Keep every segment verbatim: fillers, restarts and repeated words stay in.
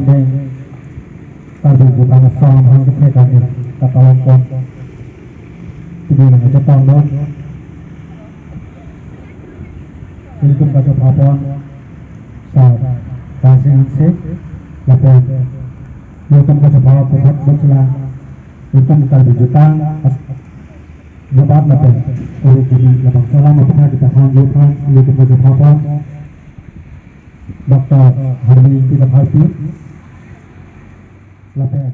Deng, Karbi Jutang Asong aphan kethe kami kapalangpon. Pini nang chetong dong. Ilitum kachepapon, Sar Dansing Hangsing, lapen ilitum kachepapon Puthat Bachla, ilitum Karbi Jutang As-, Jubat lapen uri kini labang salam aphan kita hanji aphan ilitum kachepapon Doctor Harli Peter Harpi lapen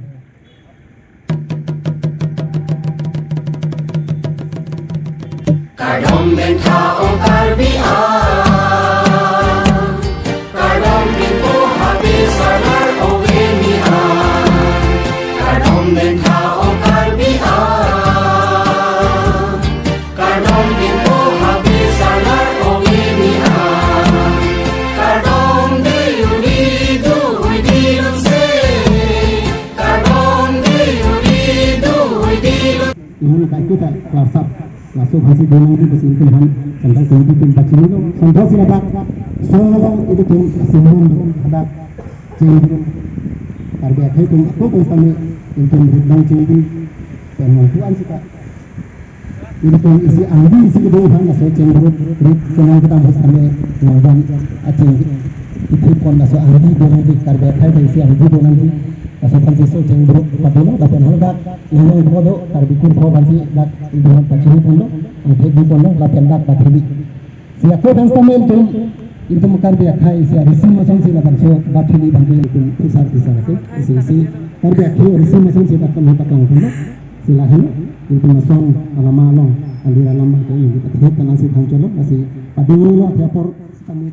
Kardom dentha o Karbi a, kardom binpo habe salar o veni a. Kardom dentha o Karbi a, kardom binpo habe salar o veni a. Kardom de uri du ui dilun se. Kardom de uri du ui dilun. Ini kaike ta kelasap laso aphansi donangji pusi ilitum aphan central committee atum pachinilo. Sonthotsi ladak song along ilitum simon do hadak cheng group Karbi akhei atum ako konsitame ilitum ritbang chengdun pen nontu an sita ilitum isi angdi isi kedung aphan laso cheng group rit chenang kedam pusitame nangdam acheng ithipon laso angdi donangji Karbi akhei ta isi angdi donangji. Laso aphansi laso cheng group padolo lapen haladak nangdam kodo Karbi kurpho aphansi dak ilitum aphan pachini ponlo, angthek di ponlo lapen dak bathili. Si ako dan stamel tum, ilitum Karbi akhei isi arisi masonsi labangso bathili abangke ilitum phisar phisar ase, isi isi Karbi akhei arisi masonsi dak kami patong tum, si lahen ilitum mason alama along, alir alam abangke ilitum pathek kanang si thancholo, lasi padinglo athe apor kami.